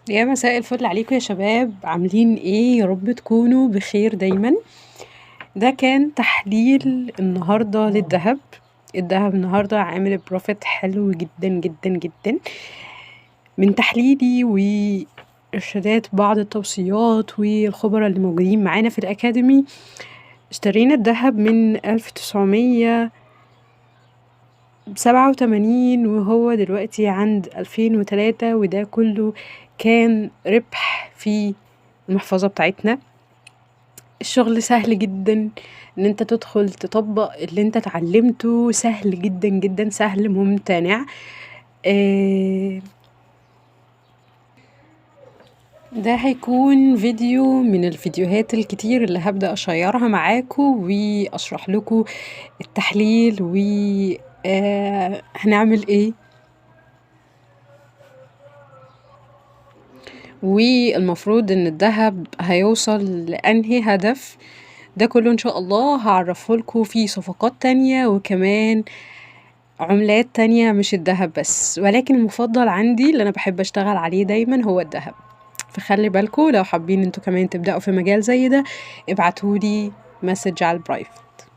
يا مساء الفل عليكم يا شباب، عاملين ايه؟ يا رب تكونوا بخير دايما. ده كان تحليل النهارده للذهب. الذهب النهارده عامل profit حلو جدا جدا جدا. من تحليلي وارشادات بعض التوصيات والخبراء اللي موجودين معانا في ال academy، اشترينا الذهب من 1987 وهو دلوقتي عند 2003، وده كله كان ربح في المحفظة بتاعتنا. الشغل سهل جدا ان انت تدخل تطبق اللي انت اتعلمته، سهل جدا جدا، سهل ممتنع. ده هيكون فيديو من الفيديوهات الكتير اللي هبدأ أشيرها معاكم وأشرح لكم التحليل و هنعمل ايه، والمفروض ان الذهب هيوصل لأنهي هدف. ده كله ان شاء الله هعرفه لكم في صفقات تانية وكمان عملات تانية مش الذهب بس، ولكن المفضل عندي اللي انا بحب اشتغل عليه دايما هو الذهب. فخلي بالكم لو حابين انتوا كمان تبدأوا في مجال زي ده ابعتولي message على ال private.